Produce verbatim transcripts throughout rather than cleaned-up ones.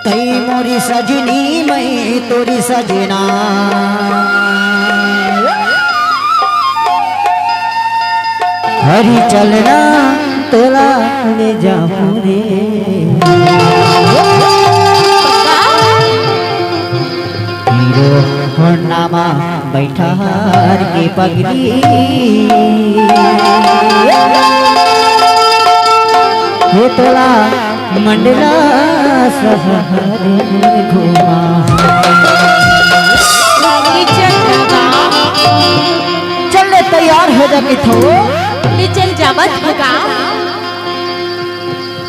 तई मोरी सजनी, मैं तोरी सजना। हरी चलना तोला ले जाऊं रे। हीरो होंडा मा बैठार के पगली, ये तोला मंडला सहर घुमा। चल ले, तैयार हो जा किथो। ले चल जावत हो का?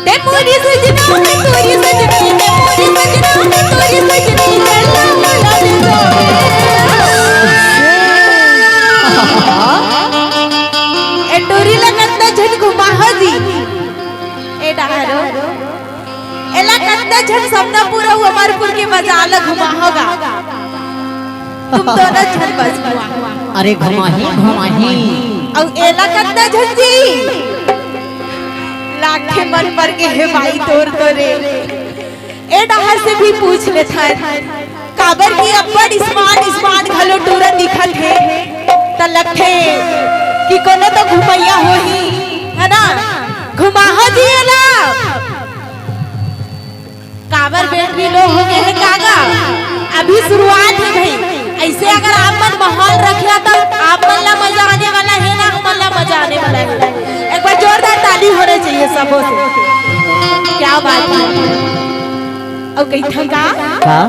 ते मोरी सजना, मैं तोरी सजनी, ते मोरी सजना, मैं तोरी सजनी, चल ना बुला ले जावे। ए टोरी लगत न झन घुमाहो जी। ए डहरो। एला कतना झन समनापुर अउ अमरपुर के बजार ल घुमाहो गा। तुम दोनों झन बस घुमा। अरे घुमाही, घुमाही। अउ एला कतना झन जी। लाखे मन पर के हे भाई तोर तो रे। ए डहर से भी पूछ लेथन। काबर कि अब्बड़ स्मार्ट स्मार्ट घलो टूरा दिखत हे, त लगथे कि कोनो तो घुमैया होही, है ना? घुमाहो जी एला। काबर बैटरी लो हो गए हे कागा? अभी शुरुआत हे भाई। ऐसे अगर आप मन माहौल रखिया तो आप मन ला मजा आने वाला हे ना, हमन ला मजा आने वाला हे। एक बार जोरदार ताली होना चाहिए सबों से। क्या बात है। अउ कहिथन का? का?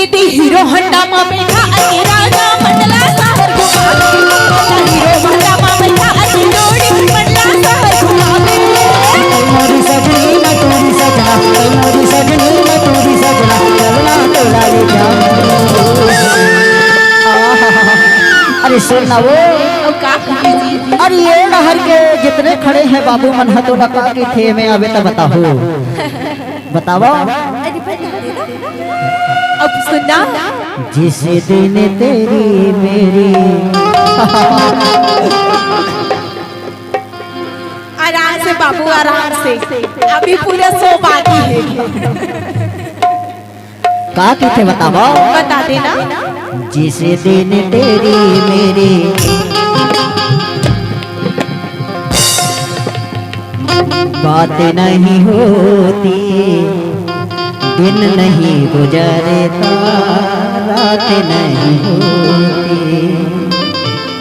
एदे हीरो होंडा मा बैठा अति राजा मंडला सहर घुमावे। हीरो होंडा मा बैठा अति जोड़ी मंडला सहर घुमावे। मोरी सजनी मैं तोरी सजना, मोरी सजनी मैं तोरी सजना, चलना तोला ले जाऊं। अरे सुन ना वो। अउ का कही जी? अरे ये डहर के जितने खड़े हैं बाबू मन ह तो लगा के थे में आवे त बताओ। बतावा। अरे बता दे ना। अब सुना। जिस दिन तेरी मेरी। आराम से बाबू, आराम से। अभी पूरा सो बाकी है। का कहिथे बतावा? बता दे ना। जिस दिन तेरी मेरी बात नहीं होती, दिन नहीं गुजरता, रात नहीं होती।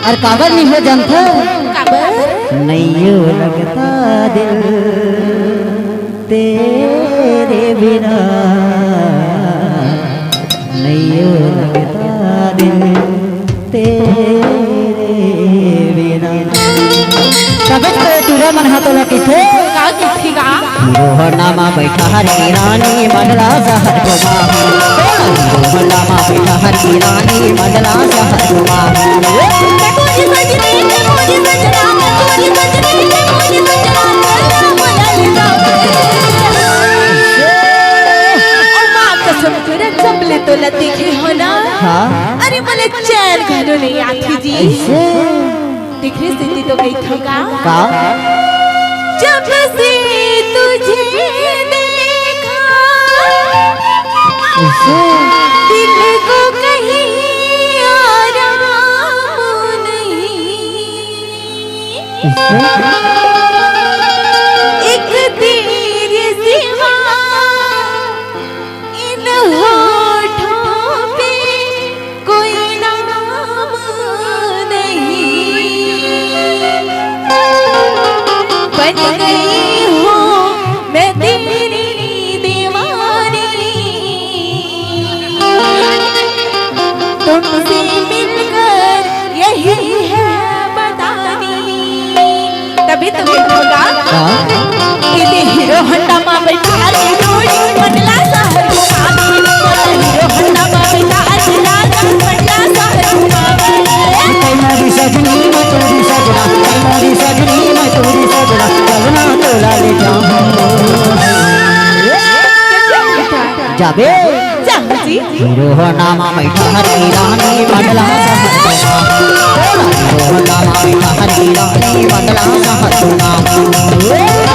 अउ काबर नहीं हो जानथा? काबर? नइयो लगता दिल तेरे बिना, नइयो लगता दिल तेरे बिना। तबे तो टूरा मन हा तोला कहिथे। का कहिथे गा? हीरो होंडा मा बैठा हर की रानी मंडला सहर घुमा। हीरो होंडा मा बैठा हर की रानी मंडला सहर घुमा। अउ माँ कसम तोला जब ले तोला देखे हो ना। हाँ। अरे मोला चैन घलो नहीं आथे जी। ऐसे? देख रे सिद्धि तो कहिथे का? का? जब से तुझे देखा, ऐसे? दिल को कहीं आराम नहीं। ऐसे? एक तेरे सिवा इन होठों पे कोई नाम नहीं। बन गई हूँ मैं तेरी दीवानी। तुमसे मिलकर यही है बतानी। तभी तो मिलूंगा। हाँ। इदे हीरो होंडा मा बैठा रे जोड़ी मंडला सहर घुमा दे। हीरो होंडा मा बैठा रे राजा मंडला सहर घुमा दे। तै मोरी सजनी, मैं तोरी सजना, तै मोरी सजनी, मैं तोरी सजना, चलना तोला ले जाऊं। जाबे। जाऊं जी। हीरो हो नाम मीठा हरी रानी बदला सहर नाम। हीरो हो नाम मीठा हरी रानी बदला सहर नाम।